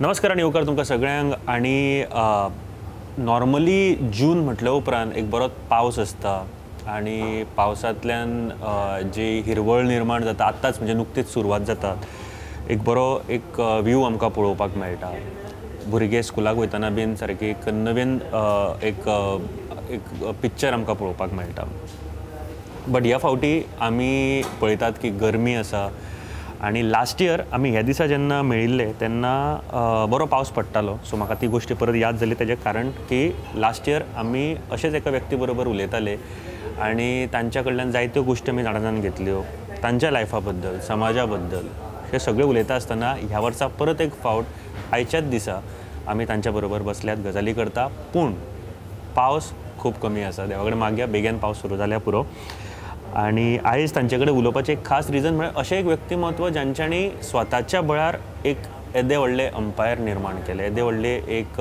नमस्कार आनी येवकार तुमकां सगळ्यांक. आनी नॉर्मली जून म्हटल्या उपरांत एक बरो पावस आसता आनी पावसांतल्यान जी हिरवळ निर्माण जाता, आत्ताच म्हणजे नुकतीच सुरवात जाता, एक बरो एक व्यू आमकां पळोवपाक मेळटा. भुरगे स्कुलाक वयतना बीन सारकी एक नवीन एक एक पिक्चर आमकां पळोवपाक मेळटा. बट ह्या फावटी आमी पळयतात की गरमी आसा आनी लास्ट इयर आमी ह्या दिसा जेन्ना मेळिल्ले तेन्ना बरो पावस पडटालो. सो म्हाका ती गोश्टी परत याद जाली, तेजें कारण की लास्ट इयर आमी अशेंच एका व्यक्ती बरोबर उलयताले आनी तांच्या कडल्यान जायत्यो गोश्टी आमी जाणा जावन घेतल्यो, तांच्या लायफा बद्दल, समाजा बद्दल. हे सगळें उलयता आसतना ह्या वर्सा परत एक फावट आयच्याच दिसा आमी तांच्या बरोबर बसल्यात, गजाली करता. पूण पावस खूब कमी आसा, देवा कडेन मागया बेगीन पावस सुरू जाल्यार पुरो. आनी आयज तांचे कडेन उलोवपाचें एक खास रिजन म्हळ्यार अशें एक व्यक्तिमत्व जांच्यांनी स्वताच्या बळार एक येदें व्हडलें अंपायर निर्माण केलें, येदें व्हडलें एक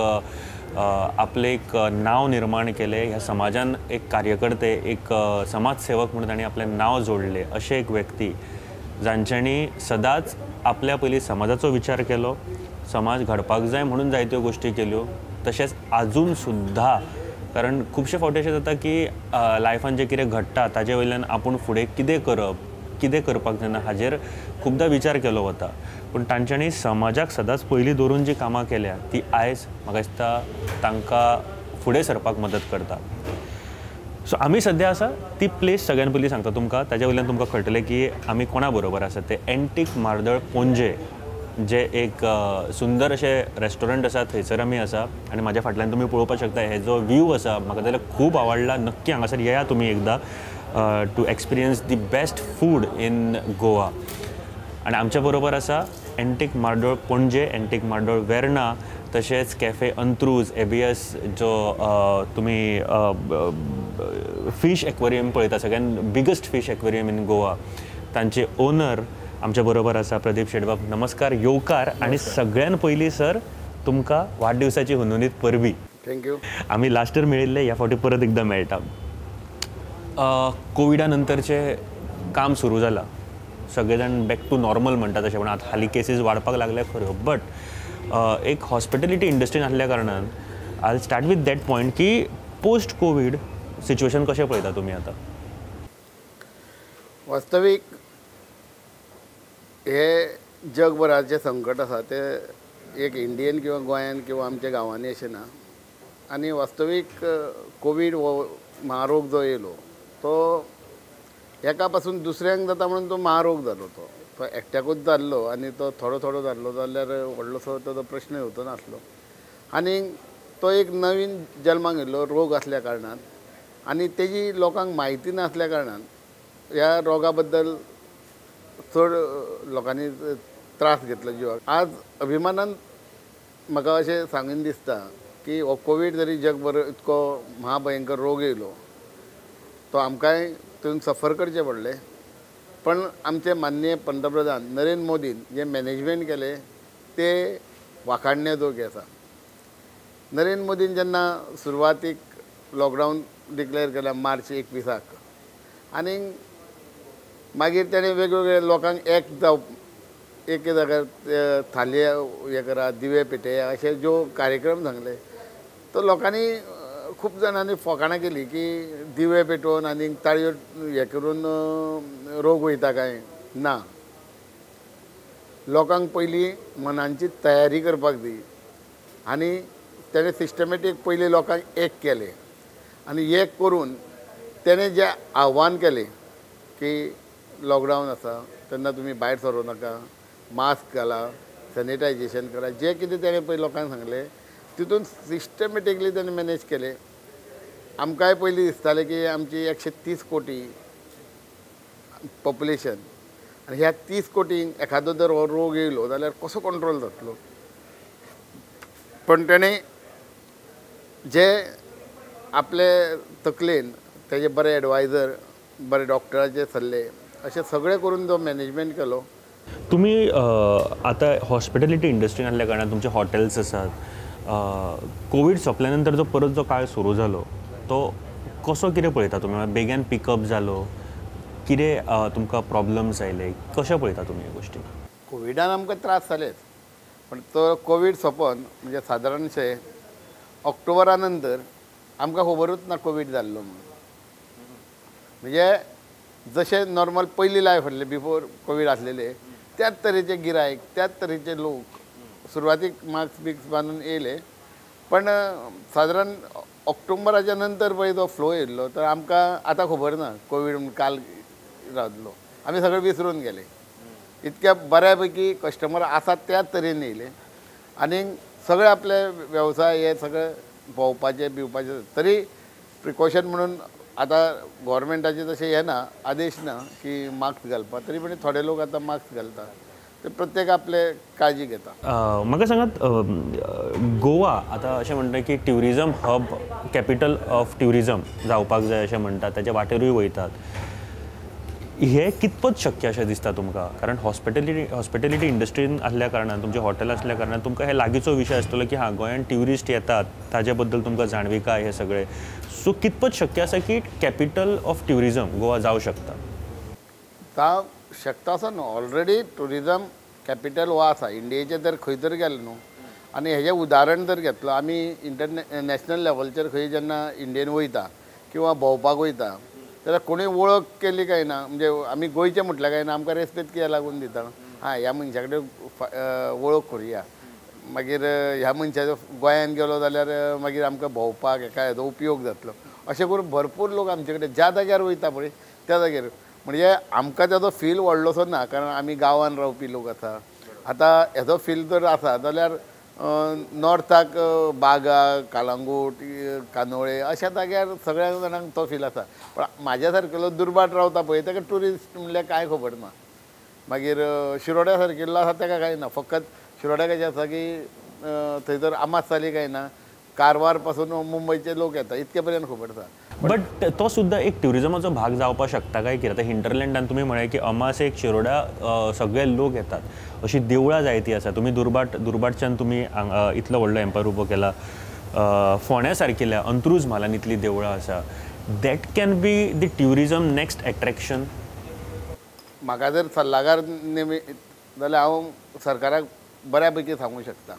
आपलें एक नांव निर्माण केलें, ह्या समाजान एक कार्यकर्ते, एक समाजसेवक म्हणून तांणी आपलें नांव जोडलें. अशें एक व्यक्ती जांच्यांनी सदांच आपल्या पयलीं समाजाचो विचार केलो, समाज घडपाक जाय म्हणून जायत्यो गोश्टी केल्यो. तशेंच आजून सुद्दां, कारण खुबशे फावटी अशें जाता की लायफान जें कितें घडटा ताजे वयल्यान आपूण फुडें कितें करप, कितें करपाक जायना हाजेर खुबदां विचार केलो वता. पूण तांच्यांनी समाजाक सदांच पयलीं दवरून जी कामां केल्या ती आयज म्हाका दिसता तांकां फुडें सरपाक मदत करता. सो आमी सद्या आसा ती प्लेस सगळ्यान पयलीं सांगता तुमकां, ताजे वयल्यान तुमकां कळटलें की आमी कोणा बरोबर आसा ते. एंटीक मार्दळ पणजे जे एक सुंदर अशें रेस्टॉरंट आसा थंयसर आमी आसा आनी म्हाज्या फाटल्यान तुमी पळोवपाक शकता हे जो व्यू आसा म्हाका जाल्यार खूब आवडला. नक्की हांगासर येया तुमी एकदां to experience the best food in Goa. आनी आमच्या बरोबर आसा एंटीक मार्दोळ पणजे, एंटीक मार्दोळ वेर्णा, तशेंच कॅफे अंत्रूज, एबीएस जो तुमी फीश एक्वेरियम पळयता, सगळ्यान biggest fish aquarium in Goa, तांचे ओनर आमच्या बरोबर आसा प्रदीप शेटबाब. नमस्कार, येवकार. आनी सगळ्यान पयलीं सर तुमकां वाडदिवसाची हुनहुनीत परबी. Thank you. आमी लास्ट इयर मेळिल्ले, ह्या फावटी परत एकदां मेळटा. कोविडा नंतरचें काम सुरू जालां, सगळे जाण बॅक टू नॉर्मल म्हणटा तशें, पूण आतां हालीं केसीस वाडपाक लागल्या खऱ्यो. बट एक हॉस्पिटॅलिटी इंडस्ट्रीन आसल्या कारणान I start with that point की पोस्ट कोवीड सिच्युएशन कशें पळयता तुमी आतां? वास्तवीक हे जगभराचें संकट आसा तें एक इंडियन किंवा गोंयान किंवा आमच्या गांवांनी अशें ना. आनी वास्तवीक कोवीड हो महारोग जो येयलो तो एका पासून दुसऱ्यांक जाता म्हणून तो महारोग जालो. तो तो एकट्याकूच जाल्लो आनी तो थोडो थोडो जाल्लो जाल्यार व्हडलोसो ताजो प्रश्न येवचो नासलो. आनी तो एक नवीन जल्माक येयल्लो रोग आसल्या कारणान आनी तेजी लोकांक म्हायती नासल्या कारणान ह्या रोगा बद्दल चड लोकांनी त्रास घेतलो जिवाक. आज अभिमानान म्हाका अशें सांगीन दिसता की हो कोवीड जरी जगभर इतको महाभयंकर रोग येयलो तो आमकांय तितून सफर करचें पडलें, पण आमचे माननीय पंतप्रधान नरेंद्र मोदीन जें मॅनेजमेंट केलें तें वाखाणण्या जोग्य आसा. नरेंद्र मोदीन जेन्ना सुरवातीक लॉकडावन डिक्लेअर केला मार्च 21 आनी मागीर तेणें वेगवेगळे लोकांक एक जावप, एके जाग्यार थाली हें करा, दिवे पेटया, अशे ज्यो कार्यक्रम सांगले तो लोकांनी खूब जाणांनी फोकाणां केली की दिवे पेटोवन आनी ताळयो हें करून रोग वयता काय ना. लोकांक पयलीं मनांची तयारी करपाक जाय आनी तेणें सिस्टमॅटीक पयलीं लोकांक एक केलें आनी एक करून तेणें जें आव्हान केलें की लॉकडावन आसा तेन्ना तुमी भायर सरूं नाका, मास्क घाला, सॅनिटायजेशन करा, जें कितें तेणें पळय लोकांक सांगलें तितून सिस्टमॅटिकली तेणें मॅनेज केलें. आमकांय पयलीं दिसतालें की आमची 130 कोटी पॉप्युलेशन आनी ह्या 30 कोटींक एखादो जर हो रोग येयलो जाल्यार कसो कंट्रोल जातलो, पण तेणें जे आपले तकलेन तेजे बरे एडवायजर, बरे डॉक्टराचे सल्ले, अशें सगळें करून जो मॅनेजमेंट केलो. तुमी आतां हॉस्पिटॅलिटी इंडस्ट्रीन आसल्या कारणान तुमचे हॉटेल्स आसात, कोवीड सोंपल्या नंतर जो परत जो काळ सुरू जालो तो कसो कितें पळयता तुमी? बेगीन पिकअप जालो, कितें तुमकां प्रॉब्लम्स आयले, कशें पळयता तुमी ह्या गोश्टी? कोविडान आमकां त्रास जालेच, पण तो कोवीड सोंपोन म्हणजे सादारणशें ऑक्टोबरा नंतर आमकां खबरूच ना कोवीड जाल्लो म्हणून. म्हणजे जशें नॉर्मल पयलीं लायफ आसलें बिफोर कोवीड आसलेले त्याच तरेचे गिरायक, त्याच तरेचे लोक. सुरवातीक मास्क बिक्स बांदून येयले, पण सादारण ऑक्टोबराच्या नंतर पळय तो फ्लो येयल्लो तर आमकां आतां खबर ना कोवीड काल रावतलो, आमी सगळे विसरून गेले. इतक्या बऱ्या पैकी कस्टमर आसात त्याच तरेन येयले आनी सगळे आपले वेवसाय हे सगळे भोंवपाचे बिवपाचे तरी प्रिकॉशन म्हणून आतां गोवोरमेंटाचे तशें हे ना, आदेश ना की मास्क घालपाक, तरी पण थोडे लोक आतां मास्क घालता, ते प्रत्येक आपले काळजी घेता. म्हाका सांगात, गोवा आतां अशें म्हणटा की tourism hub, capital of tourism जावपाक जाय अशें म्हणटात, ताच्या वाटेरूय वयतात. हे कितपत शक्य अशें दिसता तुमकां? कारण हॉस्पिटॅलिटी इंडस्ट्रीन आसल्या कारणान, तुमचें हॉटेल आसल्या कारणान तुमकां हे लागींचो विशय आसतलो की हां गोंयांत ट्युरिस्ट येतात ताजे बद्दल तुमकां जाणविकाय हे सगळें. सो कितपत शक्य आसा की कॅपिटल ऑफ ट्युरिजम गोवा जावं शकता? जावं शकता असो न्हू, ऑलरेडी ट्युरिजम कॅपिटल हो आसा इंडियेचें. जर खंय तर गेलें न्हू आनी हेजें उदाहरण जर घेतलो आमी इंटरनॅशनल लेवलचेर खंय जेन्ना इंडियेन वयता किंवा भोंवपाक वयता जाल्यार कोणूय वळख केली काय ना, म्हणजे आमी गोंयचे म्हटलें काय ना आमकां रेस्पेद कित्याक लागून दिता, हां ह्या मनशा कडेन वळख करुया, मागीर ह्या मनशाचो गोंयान गेलो जाल्यार मागीर आमकां भोंवपाक हेका हेजो उपयोग जातलो, अशें करून भरपूर लोक आमचे कडेन ज्या जाग्यार वयता पळय त्या जाग्यार. म्हणजे आमकां ताजो फील व्हडलोसो ना, कारण आमी गांवान रावपी लोक आसा. आतां हेजो फील जर आसा जाल्यार नॉर्थाक बागा, कालांगूट, कांदोळे अशा जाग्यार सगळ्या जाणांक तो फील आसा. पण म्हाज्या सारकेलो दुर्बाट रावता पळय ताका ट्युरिस्ट म्हणल्यार कांय खबर ना. मागीर शिरोड्या सारकिल्लो आसा ताका कांय ना, फकत शिरोड्या कशें आसा की थंयसर आमास जाली काय ना, कारवार पासून मुंबयचे लोक येता इतके पर्यंत खबर आसा. बट तो सुद्दां एक ट्युरिजमाचो भाग जावपाक शकता काय कितें? आतां हिंटरलँडान तुमी म्हळें की अमासेक शिरोडा सगळे लोक येतात, अशी देवळां जायतीं आसा. तुमी दुर्भाटच्यान तुमी इतलो व्हडलो एम्पायर उबो केला, फोंड्या सारकिल्या अंत्रूज म्हालान इतलीं देवळां आसा. That can be the tourism next attraction. म्हाका जर सल्लागार नेमी जाल्यार हांव सरकाराक बऱ्या पैकी सांगूंक शकता.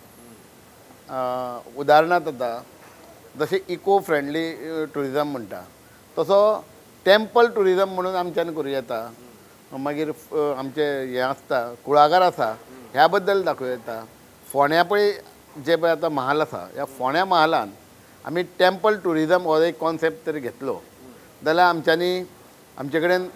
उदाहरणांत आतां जशें इको फ्रेंडली ट्युरिजम म्हणटा तसो टेम्पल ट्युरिजम म्हणून आमच्यान करूं येता. मागीर आमचें हें आसता कुळागर आसा ह्या बद्दल दाखोवं येता. फोंड्या पळय जे पळय आतां महाल आसा, ह्या फोंड्या महालान आमी टेम्पल ट्युरिजम हो एक कॉन्सेप्ट तरी घेतलो जाल्यार आमच्यांनी आमचे कडेन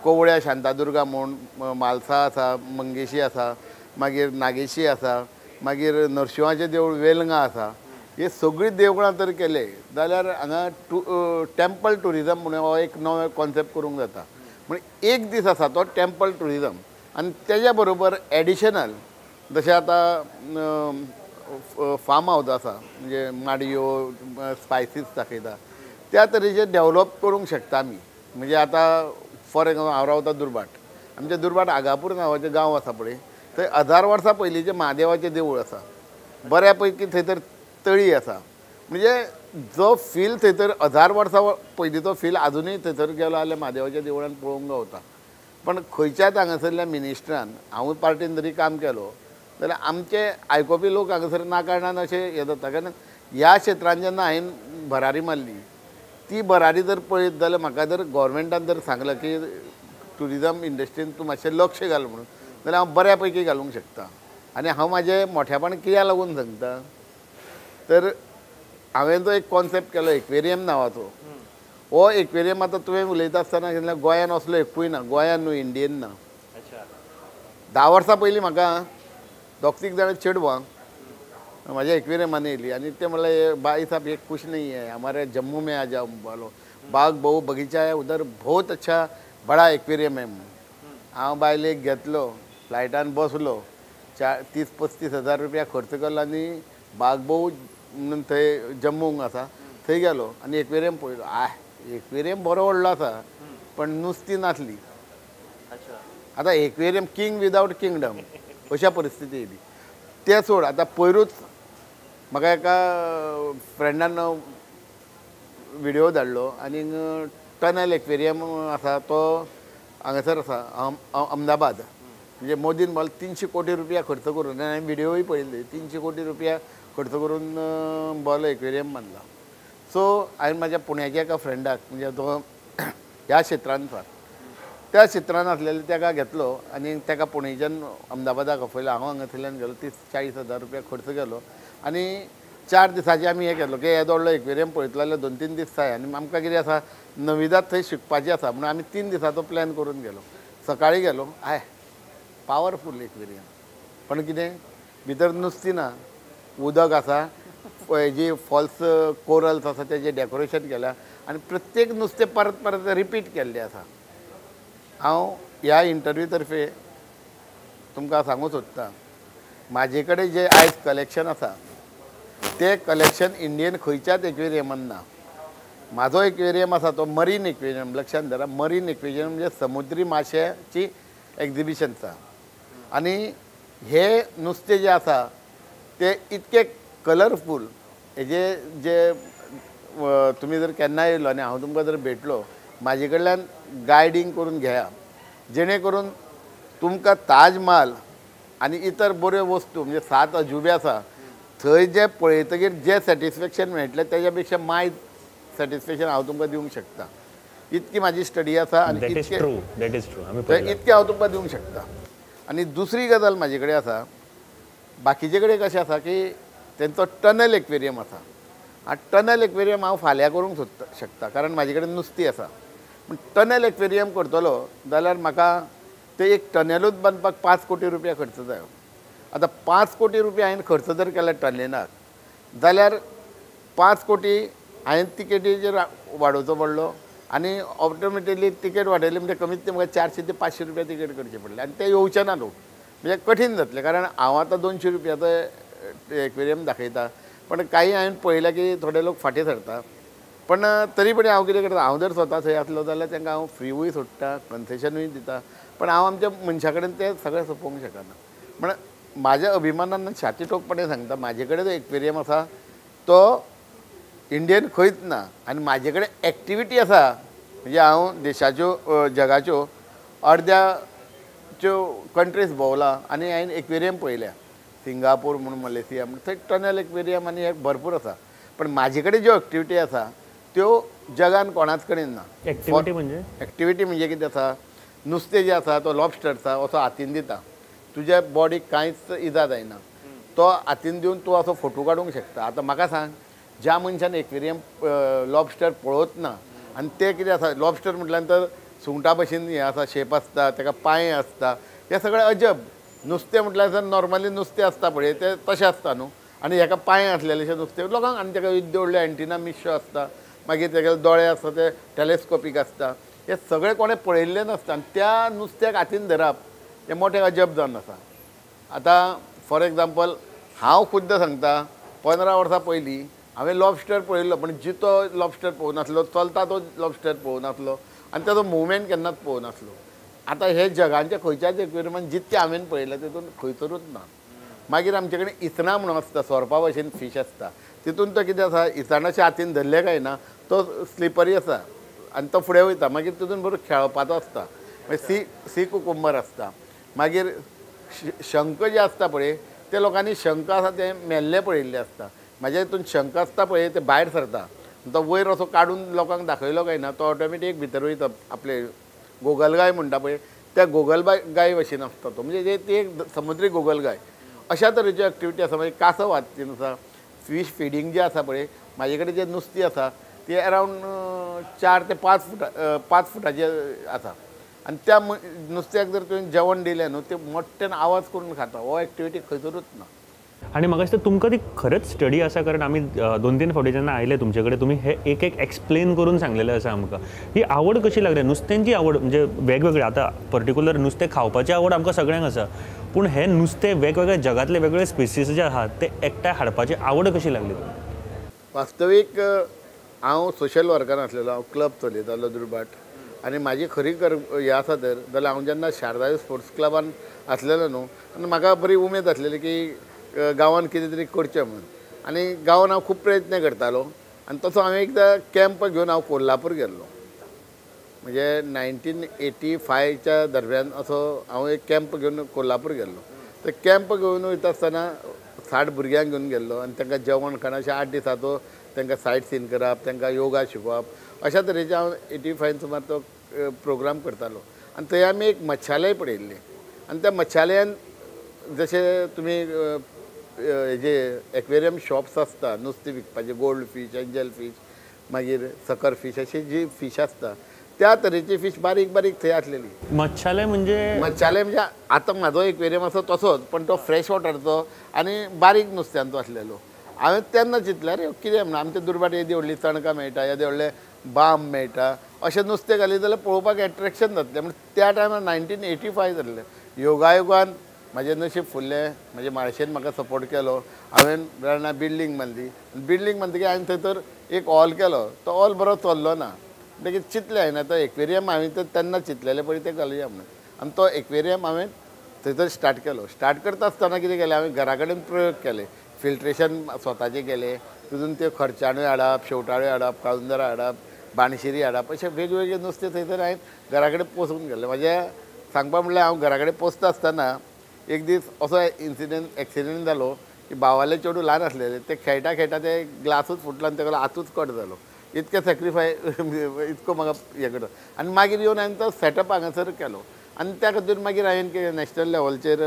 कोवळ्या शांतादुर्गा म्हूण म्हालसा आसा, मंगेशी आसा, मागीर नागेशी आसा, मागीर नरशिंवाचें देवूळ वेलंगा आसा. हे सगळीं देवळां जर केले जाल्यार हांगा टेम्पल ट्युरिजम म्हणून हो एक नवो कॉन्सेप्ट करूंक जाता. म्हणजे एक दीस आसा तो टेम्पल ट्युरिजम आनी तेज्या बरोबर एडिशनल जशें आतां फार्म हावज आसा म्हणजे माडयो स्पायसीस दाखयता त्या तरेचे डेवलप करूंक शकता आमी. म्हणजे आतां फॉर एग्जाम्पल हांव रावता दुर्भाट, आमच्या दुर्भाट आगापूर नांवाचें गांव आसा पळय थंय 1000 वर्सां पयलींचें महादेवाचें देवूळ आसा, बऱ्या पैकी थंय तर तळी आसा. म्हणजे जो फील थंयसर 1000 वर्सां पयलींचो फील आजुनूय थंयसर गेलो जाल्यार म्हादेवाच्या देवळान पळोवंक गावता. पण खंयच्याच हांगासरल्या मिनिस्ट्रान, हांवूय पार्टीन जरी काम केलो जाल्यार आमचे आयकोपी लोक हांगासर ना कारणान अशें हें जाता. कारण ह्या क्षेत्रान जेन्ना हांवें भरारी मारली ती भरारी जर पळयत जाल्यार म्हाका जर गोवोरमेंटान जर सांगलां की ट्युरिजम इंडस्ट्रीन तूं मातशें लक्ष घाल म्हणून जाल्यार हांव बऱ्या पैकी घालूंक शकता. आनी हांव म्हाजें मोठेपण कित्याक लागून सांगता तर हांवें जो एक कॉन्सेप्ट केलो एक्वेरियम नांवाचो, हो एक्वेरियम आतां तुवें उलयता आसतना गोंयान असलो एकूय ना, गोंयान न्हू इंडियेन ना. 10 वर्सां पयलीं म्हाका 2 3 जाणां चेडवां म्हाज्या एक्वेरियमान येयली आनी ते म्हणलें भाई साहब ये कुछ नहीं है, हमारे जम्मू में आ जाओ, बोलो बाग बहु बगीचा है उधर बहुत अच्छा बड़ा एक्वेरियम है. हांव बायलेक घेतलो, फ्लायटान बसलो, 30-35 हजार रुपया खर्च केलो आनी बागबोव म्हणून थंय जम्मूक आसा थंय गेलो आनी एक्वेरियम पळयलो. I aquarium बरो व्हडलो आसा पण नुस्तीं नासली. आतां एक्वेरियम किंग विदावट किंगडम अशा परिस्थिती येयली. तें सोड, आतां पयरूच म्हाका एका फ्रेंडान विडियो धाडलो आनी टनल एक्वेरियम आसा तो हांगासर आसा अहमदाबाद. म्हणजे मोदीन बॉल 300 कोटी रुपया खर्च करून, आनी हांवें व्हिडियोय पळयल्ली, 300 कोटी रुपया खर्च करून बॉल एक्वेरियम बांदला. सो हांवें म्हाज्या पुण्याच्या एका फ्रेंडाक, म्हणजे तो ह्या क्षेत्रान आसा त्या क्षेत्रान आसलेले, ताका घेतलो आनी ताका पुणेच्यान अहमदाबादाक आपयलो. हांव हांगासरल्यान गेलो, 30-40 हजार रुपया खर्च केलो आनी 4 दिसांचे आमी हें केलो की येदो व्हडलो एक्वेरियम पळयतलो जाल्यार 2-3 दीस जाय आनी आमकां कितें आसा नविदाद थंय शिकपाचें आसा म्हणून आमी 3 दिसांचो प्लॅन करून गेलो. सकाळीं गेलो, I powerful aquarium, पण कितें भितर नुस्तीं ना, उदक आसा, जी फॉल्स कोरल्स आसा तेजें डेकोरेशन केलां आनी प्रत्येक नुस्तें परत परत रिपीट केल्लें आसा. हांव ह्या इंटरव्यू तर्फे तुमकां सांगूंक सोदतां, म्हाजे कडेन जें आयज कलेक्शन आसा तें कलेक्शन इंडियन खंयच्याच एक्वेरियमान ना. म्हाजो एक्वेरियम आसा तो मरीन एक्वेरियम, लक्षांत धरा, मरीन एक्वेरियम म्हणजे समुद्री माश्याची एक्झिबिशन आसा आनी हे नुस्तें जें आसा तें इतकें कलरफूल, हेजे जे तुमी जर केन्नाय येयलो आनी हांव तुमकां जर भेटलो, म्हाजे कडल्यान गायडींग करून घेया, जेणे करून तुमकां ताजमहाल आनी इतर बऱ्यो वस्तू म्हणजे 7 अजुबे आसा थंय जें पळयतकीर जें सॅटिस्फेक्शन मेळटलें तेज्या पेक्षा मायज सॅटिस्फेक्शन हांव तुमकां दिवंक शकता. इतकी म्हाजी स्टडी आसा आनी इतकें हांव तुमकां दिवंक शकता. आनी दुसरी गजाल म्हाजे कडेन आसा, बाकीचे कडेन कशें आसा की तेंचो टनल एक्वेरियम आसा. आनी टनल एक्वेरियम हांव फाल्यां करूंक सोदता शकता, कारण म्हाजे कडेन नुस्तीं आसा. पूण टनल एक्वेरियम करतलो जाल्यार म्हाका ते एक टनेलूच बांदपाक 5 कोटी रुपया खर्च जायो. आतां 5 कोटी रुपया हांवें खर्च जर केला टनेलाक जाल्यार 5 कोटी हांवें तिकेटीचेर वाडोवचो पडलो आनी ऑटोमेटिकली तिकेट वाडयली म्हणजे कमीत कमी म्हाका 400 ते 500 रुपया तिकेट करचे पडले आनी ते येवचे ना लोक, म्हणजे कठीण जातलें. कारण हांव आतां 200 रुपयाचो एक्वेरियम दाखयता, पण काही हांवें पळयलें की थोडे लोक फाटीं सरता. पण तरी पण हांव कितें करता, हांव जर स्वता थंय आसलो जाल्यार तांकां हांव फ्रीवूय सोडटा, कन्सेशनूय दिता, पण हांव आमच्या मनशा कडेन तें सगळें सोंपोवंक शकना. म्हण म्हाज्या अभिमानान छाती ठोकपणे सांगता, म्हाजे कडेन जो एक्वेरियम आसा तो इंडियन खंयच ना आनी म्हाजे कडेन एक्टिविटी आसा, म्हणजे हांव देशाच्यो जगाच्यो अर्द्याच्यो कंट्रीज भोंवला आनी हांवें एक्वेरियम पळयल्या, सिंगापूर म्हूण, मलेशिया म्हूण, थंय टनल एक्वेरियम आनी एक भरपूर आसा. पण म्हाजे कडेन ज्यो एक्टिविटी आसा त्यो जगान कोणाच कडेन ना. एक्टिविटी म्हणजे? एक्टिविटी म्हणजे कितें आसा, नुस्तें जें आसा तो लॉबस्टर आसा, असो हातीन दिता, तुज्या बॉडीक कांयच इजा जायना, तो हातीन दिवन तूं असो फोटो काडूंक शकता. आतां म्हाका सांग, ज्या मनशान एक्वेरियम लॉबस्टर पळोवच ना आनी तें कितें आसा, लॉबस्टर म्हटल्या नंतर सुंगटा भशेन हें आसा, शेप आसता, ताका पांय आसता, हें सगळें अजब. नुस्तें म्हटल्यार नॉर्मली नुस्तें आसता पळय तें तशें आसता न्हू, आनी हेका पांय आसलेले अशें नुस्तें लोकांक, आनी ताका येद्यो व्हडल्यो एंटिना मिश्यो आसता, मागीर तेगेले दोळे आसता ते टेलेस्कोपीक आसता, हें सगळें कोणें पळयल्लें नासता आनी त्या नुस्त्याक हातीन धरप हें मोठें अजब जावन आसा. आतां फॉर एग्जाम्पल हांव खुद्द सांगता, 15 वर्सां पयलीं हांवें लॉबस्टर पळयल्लो, पण जितो लॉबस्टर पळोवं नासलो, चलता तो लॉबस्टर पळोवं नासलो आनी ताजो मुवमेंट केन्नाच पळोवं नासलो. आतां हे जगांच्या खंयच्याच एक्वेरियमान जितकें हांवें पळयलां तितून खंयसरूच ना. मागीर आमचे कडेन इसणां म्हणून आसता, सोरपा भशेन फीश आसता, तितून तो कितें आसा, इसणाच्या हातीन धरलें काय ना तो स्लिपरी आसा आनी तो फुडें वयता, मागीर तितून बरो खेळपाचो आसता. मागीर सी कुकुंबर आसता, मागीर शंख जे आसता पळय ते लोकांनी शंख आसा ते मेल्ले पळयल्ले आसता, म्हाज्या हितून शंख आसता पळय ते भायर सरता, तो वयर असो काडून लोकांक दाखयलो काय ना तो ऑटोमॅटीक भितर वयता. आपले गोगलगाय म्हणटा पळय त्या गोगलगाय भशेन आसता तो, म्हणजे ती एक समुद्री गोगलगाय. अशा तरेच्यो एक्टिविटी आसा. मागीर कासव हातीन आसा, फीश फिडींग जें आसा पळय, म्हाजे कडेन जें नुस्तीं आसा ती अरावंड 4 ते 5 फुटां 5 फुटाचें आसा आनी त्या नुस्त्याक जर तुवें जेवण दिलें न्हू ते मोठ्यान आवाज करून खाता. हो एक्टिविटी खंयसरूच ना. आनी म्हाका दिसता तुमकां ती खरेंच स्टडी आसा, कारण आमी 2-3 फावटी जेन्ना आयले तुमचे कडेन तुमी हे एक एक एक्सप्लेन करून सांगलेलें आसा आमकां. ही आवड कशी लागली नुस्त्यांची आवड, म्हणजे वेगवेगळे आतां पर्टिक्युलर नुस्तें खावपाची आवड आमकां सगळ्यांक आसा, पूण हे नुस्तें वेगवेगळ्या जगांतले वेगवेगळे स्पिसीस जे आहात ते एकठांय हाडपाची आवड कशी लागली तुमकां? वास्तवीक हांव सोशल वर्कर आसलेलो, हांव क्लब चलयतालो दुर्भाट, आनी म्हाजी खरी हें आसा तर जाल्यार हांव जेन्ना शारदा स्पोर्ट्स क्लबान आसलेलो न्हू, आनी म्हाका बरी उमेद आसलेली की गांवान कितें तरी करचें म्हणून, आनी गांवान हांव खूब प्रयत्न करतालो. आनी तसो हांवें एकदां कॅम्प घेवन हांव कोल्हापूर गेल्लो. म्हणजे 1985च्या दरम्यान असो हांव एक कॅम्प घेवन कोल्हापूर गेल्लो. ते कॅम्प घेवन वयता आसतना 60 भुरग्यांक घेवन गेल्लो आनी तांकां जेवण खाण अशें 8 दिसाचो तांकां सायट सीन करप, तांकां योगा शिकोवप, अशा तरेचे हांव 85 सुमार तो प्रोग्राम करतालो. आनी थंय आमी एक मत्स्यालय पळयल्लें आनी त्या मत्स्यालयान जशें तुमी हेजे एक्वेरियम शॉप्स आसता नुस्तें विकपाचें, गोल्ड फीश, एंजल फीश, मागीर सकर फीश, अशी जी फीश आसता त्या तरेची फीश बारीक बारीक थंय आसलेली. मत्स्यालय म्हणजे? मत्स्यालय म्हणजे आतां म्हाजो एक्वेरियम आसा तसोच, पण तो फ्रेश वॉटरचो आनी बारीक नुस्त्यांचो आसलेलो. हांवें तेन्ना चिंतलें अरे कितें म्हणून आमच्या दुर्भाट येदी व्हडली चणकां मेळटा, येदे व्हडले बाम मेळटा, अशें नुस्तें घालीत जाल्यार पळोवपाक एट्रेक्शन जातलें. म्हण त्या टायमार 1985 जाल्लें. योगायोगान म्हाजें नशीब फुल्लें, म्हजे माळशेन म्हाका सपोर्ट केलो. हांवें वेर्णा बिल्डींग बांदली, बिल्डींग बांदतकीर हांवें थंय तर एक हॉल केलो, तो हॉल बरो चल्लो ना. म्हणटकीर चिंतलें हांवें आतां एक्वेरियम हांवें तर तेन्ना चिंतलेलें पळय तें घालुया म्हणून, आनी तो एक्वेरियम हांवें थंय तर स्टार्ट केलो. स्टार्ट करता आसतना कितें केलें हांवें घरा कडेन प्रयोग केले, फिल्ट्रेशन स्वताचें केलें, तितून त्यो खर्चाण्यो हाडप, शेवटाळ्यो हाडप, काळुंदरां हाडप, बाणशिरी हाडप, अशें वेगवेगळे नुस्तें थंय तर हांवें घरा कडेन पोसून गेलें. म्हाजें सांगपा म्हणल्यार हांव घरा कडेन पोसता आसतना एक दीस असो इन्सिडंट एक्सिडंट जालो की भावाले चेडूं ल्हान आसलेले, ते खेळटा खेळटा ते ग्लासूच फुटलो आनी तेका हातूच कट जालो. इतकें सॅक्रिफाय इतको म्हाका हें करता. आनी मागीर येवन हांवें तो सेटअप हांगासर केलो आनी त्या खातीर मागीर हांवें नॅशनल लेवलचेर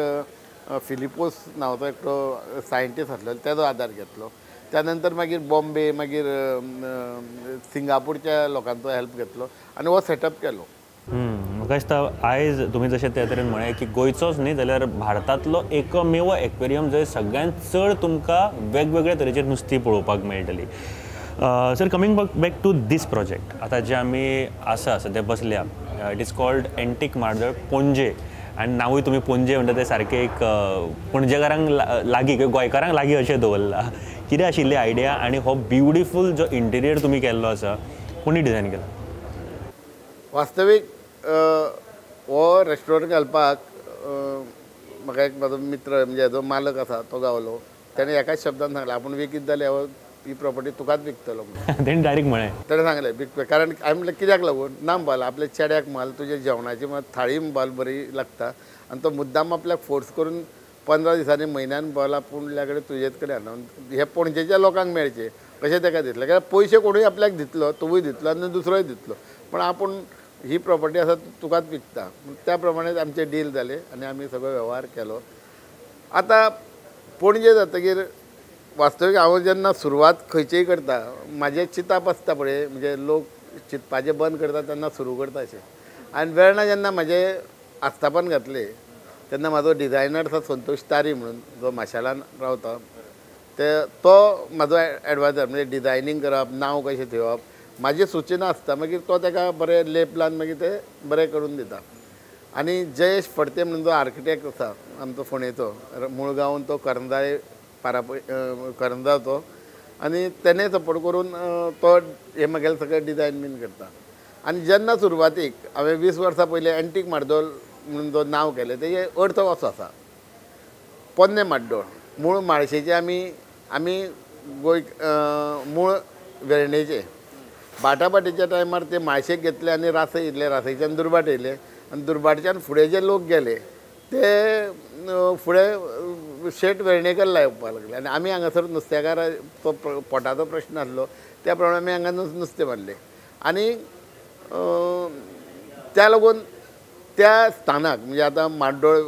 फिलिपोस नांवाचो एकटो सायंटिस्ट आसलो तेजो आदार घेतलो. त्या नंतर मागीर बॉम्बे, मागीर सिंगापूरच्या लोकांचो हेल्प घेतलो आनी हो सेटअप केलो. म्हाका दिसता आयज तुमी जशें त्या तरेन म्हळें की गोंयचोच न्ही जाल्यार भारतांतलो एकमेव एक्वेरियम जंय सगळ्यांत चड तुमकां वेगवेगळे तरेचे नुस्तीं पळोवपाक मेळटली. Sir, coming back to this project, आतां जे आमी आसा सद्या बसल्या, it is called antique Mardol Panaji, आनी नांवूय तुमी पणजे म्हणटा तें सारकें एक पणजेकारांक लागीं किंवा गोंयकारांक लागीं अशें दवरलां. कितें आशिल्ली आयडिया आनी हो ब्युटिफूल जो इंटिरियर तुमी केल्लो आसा कोणी डिजायन केला? वास्तवीक हो रेस्टॉरंट घालपाक म्हाका एक म्हाजो मित्र म्हणजे जो मालक आसा तो गावलो. तेणें एकाच शब्दान सांगलें आपूण विकीत जाल्यार हो ही प्रॉपर्टी तुकाच विकतलो म्हणून. तेणें डायरेक्ट म्हळें? तेणें सांगलें विकपा, कारण हांवें म्हणलें कित्याक लागून ना माल आपल्या चेड्याक माल तुज्या जेवणाची मात थाळी माल बरी लागता आनी तो मुद्दाम आपल्याक फोर्स करून 15 दिसांनी म्हयन्यान माल आपूण कडेन तुजेच कडेन हाडना, हे पणजेच्या लोकांक मेळचें अशें ताका दिसलें. कारण पयशे कोणूय आपल्याक दितलो, तूंय दितलो आनी दुसरोय दितलो, पण आपूण ही प्रॉपर्टी आसा तुकाच विकता. त्या प्रमाणे आमचे डील जाले आनी आमी सगळो वेव्हार केलो. आतां पणजे जातकीर वास्तवीक हांव जेन्ना सुरवात खंयचीय करता म्हाजें चिंतप आसता पळय, म्हणजे लोक चिंतपाचें बंद करता तेन्ना सुरू करता अशें. आनी वेर्णा जेन्ना म्हाजें आस्थापन घातलें तेन्ना म्हाजो डिजायनर आसा संतोष तारी म्हणून, जो माशेलान रावता, ते तो म्हाजो एडवायजर, म्हणजे डिजायनींग करप, नांव कशें थेवप, म्हाजी सुचना आसता, मागीर तो ताका बरें लेप लावन मागीर ते बरें करून दिता. आनी जयेश फडते म्हणून जो आर्किटेक्ट आसा आमचो फोंडेचो, मुळगांवन तो करंजाळे पारापय करंजाचो, आनी तेणें सपोर्ट करून तो हे म्हगेलें सगळें डिजायन बीन करता. आनी जेन्ना सुरवातीक हांवें 20 वर्सां पयलीं एंटीक म्हाड्डोळ म्हणून जो नांव केलें तेजे अर्थ असो आसा, पोन्नें म्हाड्डोळ. मूळ म्हाळशेचे आमी आमी गोंय मूळ वेर्णेचे, बाटाबाटीच्या टायमार ते म्हाळशेक घेतले आनी रासय येयले, रासयच्यान दुर्भाट येयले आनी दुर्भाटच्यान फुडें जे लोक गेले ते फुडें शेट वेर्णेकर लावपाक लागले आनी आमी हांगासर नुस्तेकार, तो पोटाचो प्रश्न आसलो त्या प्रमाणे आमी हांगा नुस्तें मारलें. आनी त्या लागून त्या स्थानाक म्हणजे आतां म्हाड्डोळ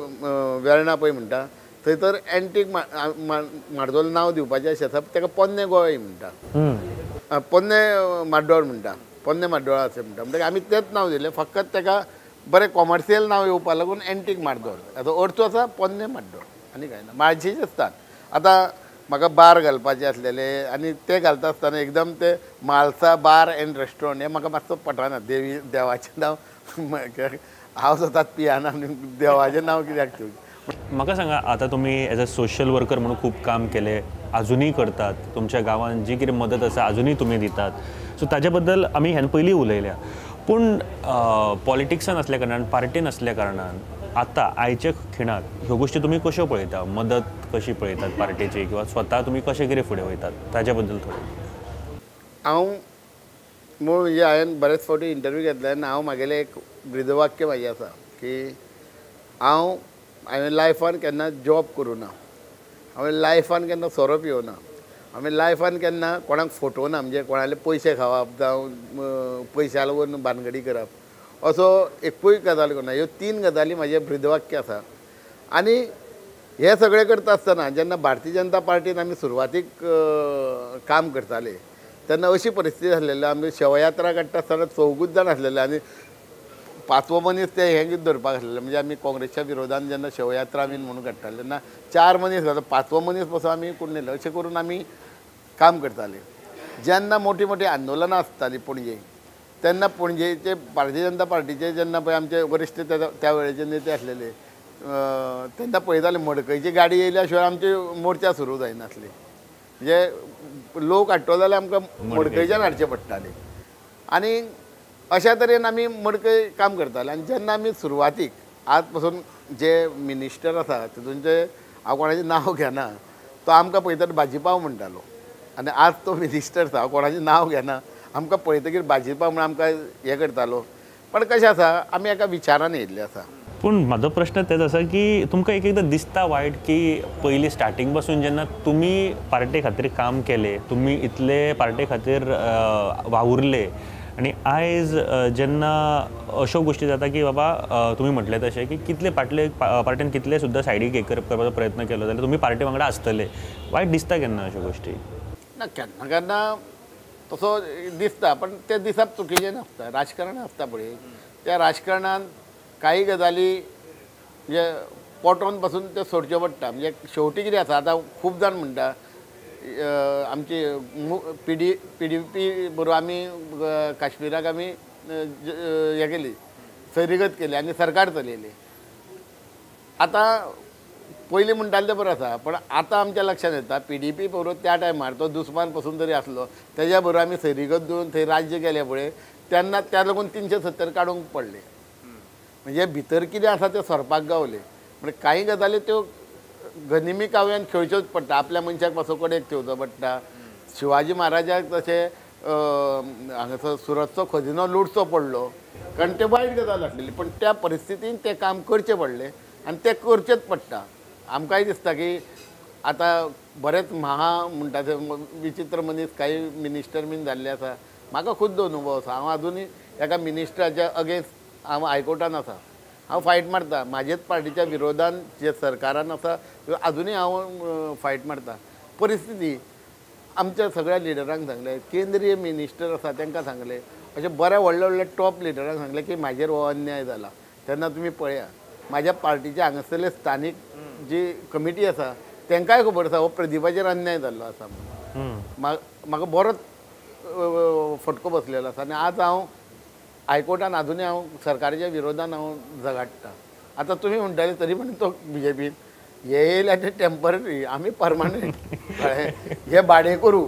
वेर्णा पळय म्हणटा थंय तर एंटीक म्हाड्डोळ नांव दिवपाचें अशें आसा, ताका पोन्नें गोंय म्हणटा, पोन्नें म्हाड्डोळ म्हणटा, पोन्नें म्हाड्डोळ अशें म्हणटा. म्हणटकीर आमी तेंच नांव दिलें, फकत ताका बरें कॉमर्शियल नांव येवपा लागून एंटीक म्हाड्डोळ. हाचो अर्थ आसा पोन्नें म्हाड्डोळ आनी कांय ना, म्हाळशेचें स्थान. आतां म्हाका बार घालपाचें आसलेले आनी ते घालता आसतना एकदम ते म्हालसा बार एंड रेस्टॉरंट हें म्हाका मातसो पटना, देवी देवाचें नांव हांव स्वताच पियाना आनी देवाचें नांव कित्याक दिवचें. म्हाका सांगा, आतां तुमी एज अ सोशल वर्कर म्हणून खूब काम केलें, आजुनूय करतात, तुमच्या गांवांत जी कितें मदत आसा आजुनूय तुमी दितात, सो ताजे बद्दल आमी ह्यान पयलीं उलयल्या. पूण पॉलिटिक्सान आसल्या कारणान, पार्टीन आसल्या कारणान आतां आयच्या खिणाक ह्यो गोश्टी तुमी कश्यो पळयता, मदत कशी पळयतात पार्टेची किंवा स्वता तुमी कशें कितें फुडें वयतात ताजे बद्दल थोडें. हांव मूळ म्हणजे हांवें बरेच फावटी इंटरव्यू घेतले आनी हांव म्हागेलें एक ब्रीदवाक्य म्हाजें आसा की हांवें लायफान केन्ना जॉब करूं ना, हांवें लायफान केन्ना सोरो पिवना, हांवें लायफान केन्ना कोणाक फटोवना, म्हणजे कोणाले पयशे खावप जावं पयशा लागून भानगडी करप असो एकूय गजाल करना. ह्यो 3 गजाली म्हाजें ब्रीदवाक्य आसा. आनी हें सगळें करता आसतना जेन्ना भारतीय जनता पार्टीन आमी सुरवातीक काम करताले तेन्ना अशी परिस्थिती आसलेली, आमी शवयात्रा काडटा आसतना 4 जाण आसलेले आनी 5वो मनीस ते हें धरपाक आसलेले. म्हणजे आमी काँग्रेसच्या विरोधान जेन्ना शवयात्रा आमी म्हणून काडटाले तेन्ना 4 मनीस जाता, 5वो मनीस पासून आमी कोण नेले, अशें करून आमी काम करताले. जेन्ना मोटी मोटी आंदोलनां आसतालीं पणजे तेन्ना पणजेचे भारतीय जनता पार्टीचे जेन्ना पळय आमचे वरिश्ठ त्या वेळेचे नेते आसलेले तेन्ना पळयताले मडकयची गाडी येयल्या शिवाय आमची मोर्चा सुरू जायनासली. म्हणजे लोक हाडटलो जाल्यार आमकां मडकयच्यान हाडचे पडटाले आनी अशा तरेन आमी मडकय काम करताले. आनी जेन्ना आमी सुरवातीक आज पासून जे मिनिस्टर आसा तितूनचे हांव कोणाचें नांव घेना, तो आमकां पळयतना भाजीपाव म्हणटालो आनी आज तो मिनिस्टर आसा, हांव कोणाचें नांव घेना, आमकां पळयतकीर भाजीपाव म्हण आमकां हें करतालो. पण कशें आसा, आमी एका विचारान येयल्ले आसा. पूण म्हाजो प्रश्न तेच आसा की तुमकां एक एकदां दिसता वायट की पयलीं स्टार्टींग पासून जेन्ना तुमी पार्टे खातीर काम केलें, तुमी इतले पार्टे खातीर वावुरले आनी आयज जेन्ना अश्यो गोश्टी जाता की बाबा तुमी म्हटलें तशें की कितले पाटले पार्टेन कितले सुद्दां सायडीक हे करपाचो प्रयत्न केलो जाल्यार तुमी पार्टे वांगडा आसतले, वायट दिसता केन्ना अश्यो गोश्टी? ना, केन्ना केन्ना तसो दिसता, पण ते दिसप चुकीचें नासता. राजकारण आसता पळय, त्या राजकारणान काही गजाली म्हणजे पोटोन पासून ते सोडच्यो पडटा. म्हणजे शेवटी कितें आसा, आतां खूब जाण म्हणटा आमची पी डी पी बरोबर आमी काश्मीराक आमी हें केली, सैरीगत केली आनी सरकार चलयली. आतां पयलीं म्हणटाले तें बरें आसा, पण आतां आमच्या लक्षांत येता पी डी पी बरोबर त्या टायमार तो दुस्मान पासून तरी आसलो तेज्या बरोबर आमी सैरीगत दवरून थंय राज्य केलें पळय तेन्ना त्या लागून 370 काडूंक पडले. म्हणजे भितर कितें आसा तें सरपाक गावलें. म्हणजे कांय गजाली त्यो गनिमी काव्यान खेळच्योच पडटा, आपल्या मनशाक मातसो कडेक थेवचो पडटा. शिवाजी महाराजाक तशें हांगासर सुरतचो खजिनो लुटचो पडलो, कारण तें वायट गजाल आसलेली, पण त्या परिस्थितीन तें काम करचें पडलें आनी तें करचेंच पडटा. आमकांय दिसता की आतां बरेच महा म्हणटा ते विचित्र मनीस कांय मिनिस्टर बीन जाल्ले आसा. म्हाका खुद्द अनुभव आसा, हांव आजुनूय एका मिनिस्टराच्या अगेन्स्ट हांव हायकोर्टान आसा, हांव फायट मारता म्हाजेच पार्टीच्या विरोधान जे सरकारान आसा आजुनूय हांव फायट मारता. परिस्थिती आमच्या सगळ्या लिडरांक सांगलें, केंद्रीय मिनिस्टर आसा तांकां सांगलें, अशें बऱ्या व्हडल्या व्हडल्या टॉप लिडरांक सांगलें की म्हाजेर हो अन्याय जाला, तेन्ना तुमी पळया. म्हाज्या पार्टीच्या हांगासरले स्थानीक जी कमिटी आसा तांकांय खबर आसा हो प्रदीपाचेर अन्याय जाल्लो आसा म्हणून. म्हाका बरोच फटको बसलेलो आसा आनी आज हांव हायकोर्टान आजुनूय हांव सरकाराच्या विरोधान हांव झगाडटा. आतां तुमी म्हणटाले तरी पण तो बीजेपीन हे येयल्या ते टेंपररी, आमी परमनंट. कळ्ळें, हे भाडे करू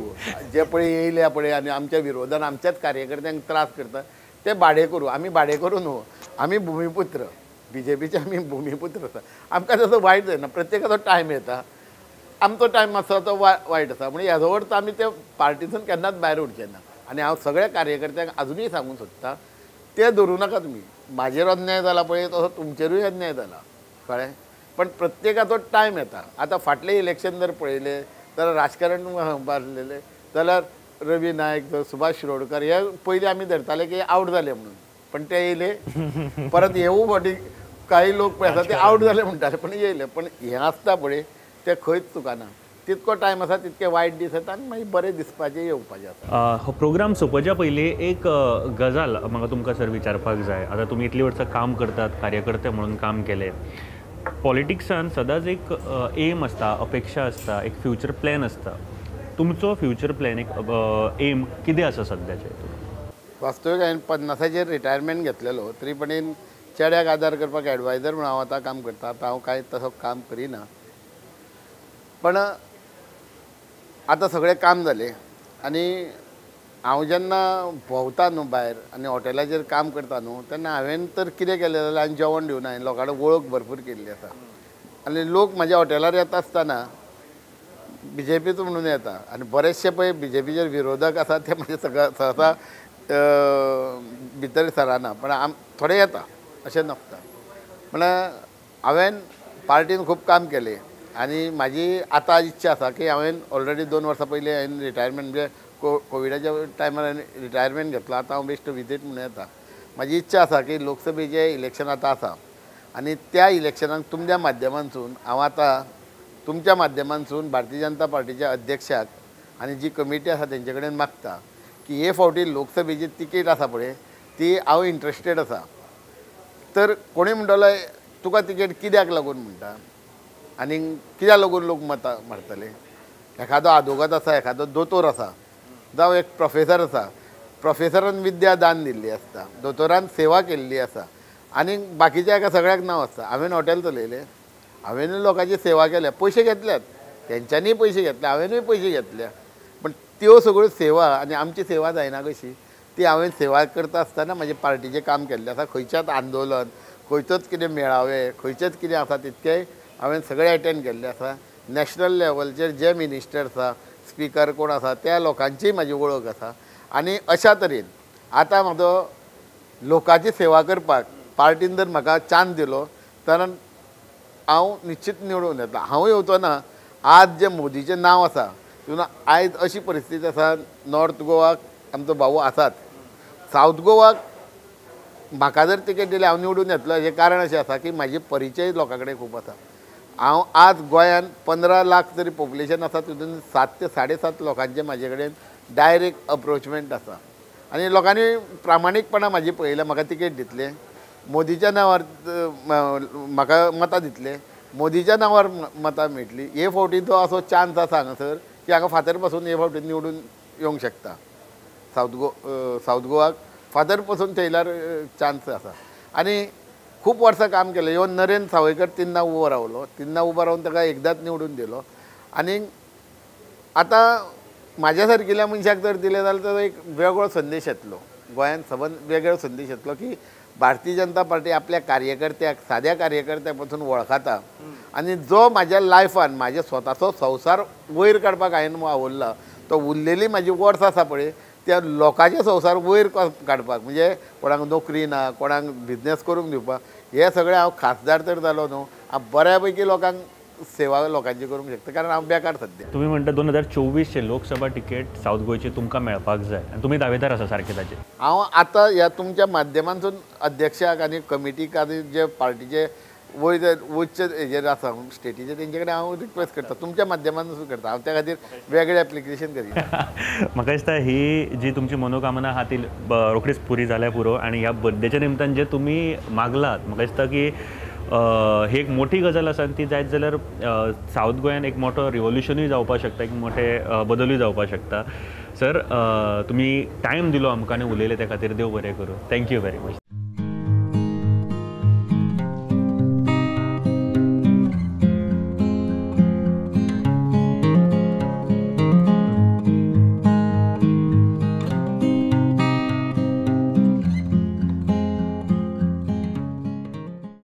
जे पळय येयल्या पळय आनी आमच्या विरोधान आमच्याच कार्यकर्त्यांक त्रास करता ते भाडे करू. आमी भाडे करू न्हू, आमी भुमिपुत्र, बीजेपीचे आमी भुमिपुत्र आसा. आमकां तसो वायट जायना, प्रत्येकाचो टायम येता, आमचो टायम मातसो तो वायट आसा. म्हणजे हेजो अर्थ आमी ते पार्टीसून केन्नाच भायर उरचे ना. आनी हांव सगळ्या कार्यकर्त्यांक आजुनूय सांगूंक सोदता, ते धरूं नाका तुमी, म्हाजेर अन्याय जाला पळय तसो तुमचेरूय अन्याय जाला, कळ्ळें. पण प्रत्येकाचो टायम येता. आतां फाटलें इलेक्शन जर पळयलें जाल्यार राजकारण आसलेलें जाल्यार रवी नायक, सुभाष शिरोडकर हे पयलीं आमी धरताले की आवट जाले म्हणून, पण ते येयले परत येवू फावटी काही लोक पळय आसा ते आवट जाले म्हणटाले, पण येयले. पण हें आसता पळय तें खंयच चुकना, तितको टायम आसा तितके वायट दीस येता आनी मागीर बरें दिसपाचें येवपाचें आसा. हो प्रोग्राम सोंपच्या पयलीं एक गजाल म्हाका तुमकां सर विचारपाक जाय. आतां तुमी इतलीं वर्सां काम करतात, कार्यकर्ते म्हणून काम केलें, पॉलिटिक्सान सदांच एक एम आसता, अपेक्षा आसता, एक फ्युचर प्लॅन आसता. तुमचो फ्युचर प्लॅन, एक एम कितें आसा सद्याचें? वास्तवीक हांवें 50चेर रिटायरमेंट घेतलेलो, तरी पण चेड्याक आदार करपाक एडवायजर म्हणून हांव आतां काम करता. आतां हांव कांय तसो काम करिना, पण आतां सगळें काम जालें आनी हांव जेन्ना भोंवता न्हू भायर आनी हॉटेलाचेर काम करता न्हू तेन्ना हांवें तर कितें केलें जाल्यार हांवें जेवण दिवना, हांवें लोकां कडेन वळख भरपूर केल्ली आसा आनी लोक म्हाज्या हॉटेलार येता आसतना बीजेपीचो म्हणून येता आनी बरेचशे पळय बीजेपीचेर विरोधक आसा ते म्हाजे सगळ्या सहसा भितर सरना, पण आम थोडे येता अशें नासता. म्हळ्यार हांवें पार्टीन खूब काम केलें आनी म्हाजी आतां इच्छा आसा की हांवें ऑलरेडी 2 वर्सां पयलीं हांवें रिटायरमेंट म्हणजे कोविडाच्या टायमार हांवें रिटायरमेंट घेतलो. आतां हांव बेश्टो विजीट म्हणून येता. म्हाजी इच्छा आसा की लोकसभेचें इलेक्शन आतां आसा आनी त्या इलेक्शनाक तुमच्या माध्यमांतसून हांव आतां तुमच्या माध्यमांतसून भारतीय जनता पार्टीच्या अध्यक्षाक आनी जी कमिटी आसा तेंचे कडेन मागता की हे फावटी लोकसभेची तिकेट आसा पळय ती हांव इंट्रस्टेड आसा. तर कोणी म्हणटलो तुका तिकेट कित्याक लागून म्हणटा आनी कित्याक लागून लोक मतां मारतले? एखादो आदोगाद आसा, एखादो दोतोर आसा, जावं एक प्रोफेसर आसा, प्रोफेसरान विद्या दान दिल्ली आसता, दोतोरान सेवा केल्ली आसा आनी बाकीच्या एका सगळ्याक नांव आसता. हांवें हॉटेल चलयलें, हांवें लोकांची सेवा केल्या, पयशे घेतल्यात, तेंच्यांनीय पयशे घेतले, हांवेंनूय पयशे घेतल्या, पण त्यो सगळ्यो सेवा आनी आमची सेवा जायना कशी ती हांवें सेवा करता आसतना म्हाजे पार्टीचें काम केल्लें आसा. खंयच्याच आंदोलन, खंयचोच कितें मेळावे, खंयचेच कितें आसा तितकें हांवें सगळें एटेंड केल्लें आसा. नॅशनल लेवलचेर जे मिनिस्टर आसा, स्पिकर कोण आसा त्या लोकांचीय म्हाजी वळख आसा आनी अशा तरेन आतां म्हाजो लोकांची सेवा करपाक पार्टीन जर म्हाका चान्स दिलो तर हांव निश्चित निवडून येतलो. हांव येवचो ना. आज जें मोदीचें नांव आसा तितून आयज अशी परिस्थिती आसा, नॉर्थ गोवाक आमचो भाऊ आसात, सावथ गोवाक म्हाका जर तिकेट दिली हांव निवडून येतलो. हेजें कारण अशें आसा की म्हाजी परिचय लोकां कडेन खूब आसा. हांव आज गोंयान 15 लाख जरी पॉप्युलेशन आसा तितून 7 ते 7.5 लोकांचे म्हाजे कडेन डायरेक्ट अप्रोचमेंट आसा आनी लोकांनी प्रामाणीकपणां म्हाजी पळयल्या, म्हाका तिकेट दितले, मोदीच्या नांवार म्हाका मतां दितले, मोदीच्या नांवार मतां मेळटली. हे फावटी तो असो चान्स आसा हांगासर की हांगा फातर पासून हे फावटी निवडून येवंक शकता. सावथ गोवाक फातर पासून थंयल्यार चान्स आसा आनी खूब वर्सां काम केलें. इवन नरेंद्र सावयकर 3दा उबो रावलो, 3दा उबो रावन ताका एकदांच निवडून दिलो. आनी आतां म्हाज्या सारकिल्या मनशाक जर दिलें जाल्यार तो एक वेगळो संदेश येतलो, गोंयांत सबंद वेगळो संदेश येतलो की भारतीय जनता पार्टी आपल्या कार्यकर्त्याक, साद्या कार्यकर्त्या पासून वळखता आनी जो म्हाज्या लायफान म्हाज्या स्वताचो संवसार वयर काडपाक हांवें वावुरला तो उरलेली म्हाजी वर्सां आसा पळय त्या लोकांचे संवसार वयर काडपाक, म्हणजे कोणाक नोकरी ना, कोणाक बिजनेस करूंक दिवपाक, हे सगळें हांव खासदार तर जालो न्हू, हांव बऱ्या पैकी लोकांक सेवा लोकांची करूंक शकता, कारण हांव बेकार सद्या. तुमी म्हणटा 2024 लोकसभा तिकेट सावथ गोंयची तुमकां मेळपाक जाय आनी तुमी दावेदार आसा सारके ताचे. हांव आतां ह्या तुमच्या माध्यमांतसून अध्यक्षाक आनी कमिटीक आनी जे पार्टीचे वयर उच्च हेजेर आसा स्टेटीचे तेंचे कडेन हांव रिक्वेस्ट करता, तुमच्या माध्यमांतसून करता. हांव त्या खातीर वेगळें एप्लिकेशन करिना. म्हाका दिसता ही जी तुमची मनोकामना आहा ती रोखडीच पुरी जाल्या पुरो. आनी ह्या बर्थडेच्या निमतान जे तुमी मागलात म्हाका दिसता की ही एक मोठी गजाल आसा आनी ती जायत जाल्यार सावथ गोंयान एक मोठो रिवोल्युशनूय जावपाक शकता, एक मोठे बदलूय जावपाक शकता. सर, तुमी टायम दिलो आमकां आनी उलयले त्या खातीर देव बरें करूं. Thank you very much.